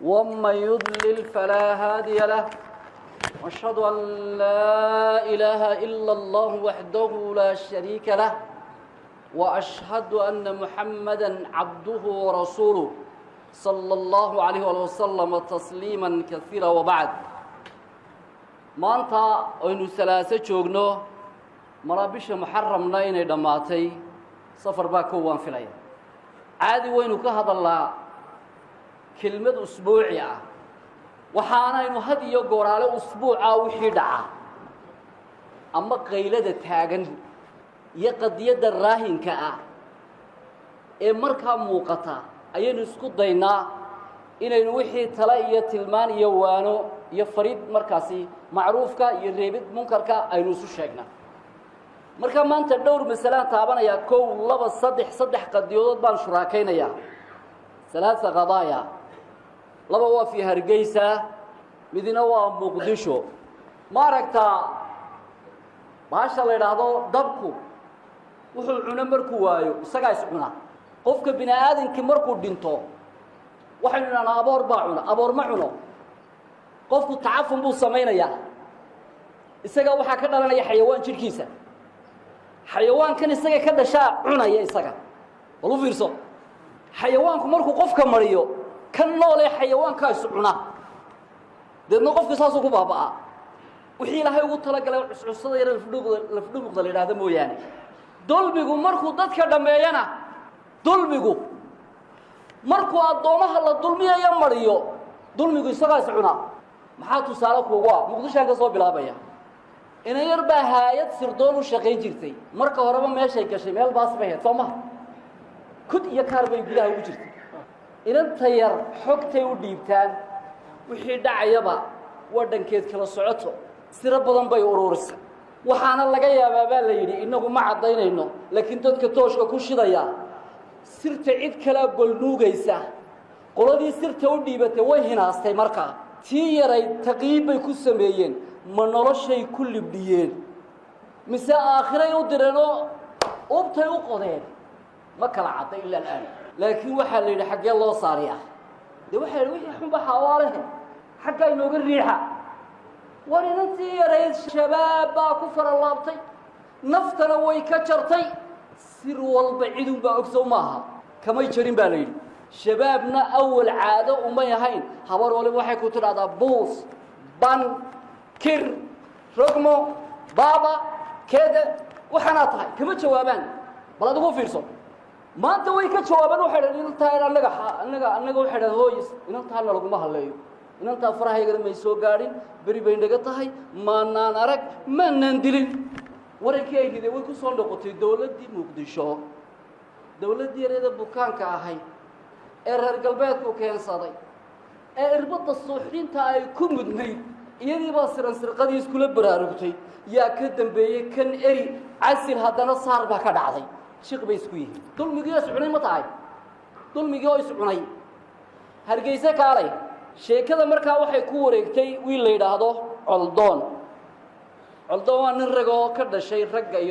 ومن يضلل فلا هادي له، واشهد أن لا إله إلا الله وحده لا شريك له، وأشهد أن محمدا عبده ورسوله صلى الله عليه وسلم تسليما كثيرا، وبعد. Maanta aynu Salaaso joogno, malaa bisha Muxaramna inay dhammaatay, Safar baa kow waan filaya. Caadi waynu ka hadalnaa kelmad usbuuci ah, waxaanaynu had iyo gooraale usbuuca wixii dhaca ama qaylada taagan iyo qadiyadda raahinka ah ee markaa muuqata ayaynu isku daynaa inaynu wixii tale iyo tilmaan iyo waano iyo fariid markaasi macruufka iyo reebid munkarka aynu isu sheegnaa. Marka maanta dhowr masalaan taabanayaa: kow, laba, saddex, saddex qadiyadood baan shuraakaynayaa, ثلاثة قضايا. Laba waa fi Hargeysa, midna waa Muqdisho. Ma aragtaa baasha la idhaahdo dabku wuxuu cuno markuu waayo isagaa is cuna? Qofka bini aadankii markuu dhinto waxaynu idhahnaa aboor baa cuna. Aboor ma cuno. Qofku tacafun buu samaynayaa. Isagaa waxaa ka dhalanaya xayawaan jidhkiisa, xayawaankan isaga ka dhashaa cunaya isaga. Bal u fiirso, xayawaanku markuu qofka mariyo, kan noolee xayawaankaa is cuna, deedna qofku saasuu ku baaba'aa. Wixii Ilaahay ugu talagalay cuscusada yare lafdhuuqda, lafdhumuqda la yidhahdo mooyaane. Dulmigu markuu dadka dhammeeyana, dulmigu markuu addoomaha la dulmiyayo mariyo, dulmigu isagaa is cunaa. Maxaa tusaale kuugu ah? Muqdishoan ka soo bilaabaya. Inan yar baa haayad sirdoon u shaqayn jirtay. Marka horeba meeshay gashay meel baas bay ahayd, soo maha? Kud iyo kaar bay gudaha ugu jirtay. Inanta yar xogtay u dhiibtaan, wixii dhacayaba wadhankeed kala socoto, siro badan bay uruurisay. Waxaana laga yaabaa baa la yidhi, innagu ma caddaynayno, laakiin dadka tooshka ku shidaya sirta cid kalaa golnuugaysa. Qoladii sirta u dhiibatay way hinaastay. Markaa tii yaray taqiib bay ku sameeyeen. Ma noloshay ku libdhiyeen mise aakhiray u direenoo ubtay u qodeen? Ma kala cadda ilaa al'aan. Laakiin waxaa la yidhi, xaggee loo saariyaa? Dee waxaa la yidhi, wixii xunba xawaalehe xaggaa inooga riixa. War inantii yarayd shabaab baa ku faralaabtay, naftana way ka jartay. Sir walba cidunbaa ogsow maaha, kamay jarin baa la yidhi. Shabaabna awal caado umay ahayn. Habar waliba waxay ku tidhahdaa buus, ban, kir, rogmo, baaba, keeda waxaanaa tahay. Kama jawaabaan. Bal adigu fiirso, maanta way ka jawaabeen. Waxay dhaheen, inantaa annaga waxay dhaheen, hooy, inantaana laguma hadleeyo, inantaa farahaygana may soo gaadhin, beri bay naga tahay, maanaan arag, maanaan dilin. Warankii ay rideen way ku soo noqotay dowladdii Muqdisho. Dowladdii yareeda bukaanka ahayd ee reer galbeedku keensaday ee irbadda suuxdinta ay ku mudnayd, iyadii baa siran sirqadii iskula baraarugtay. Yaa ka dambeeyey? Kan eri, casil, haddana saar baa ka dhacday. Shiq bay isku yihiin. Dulmigii oo iscunay ma tahay? Dulmigii oo iscunay. Hargeyse kaalay. Sheekada markaa waxay ku wareegtay wiil la yidhaahdo Coldoon. Coldoon waa nin ragoo ka dhashay ragga iyo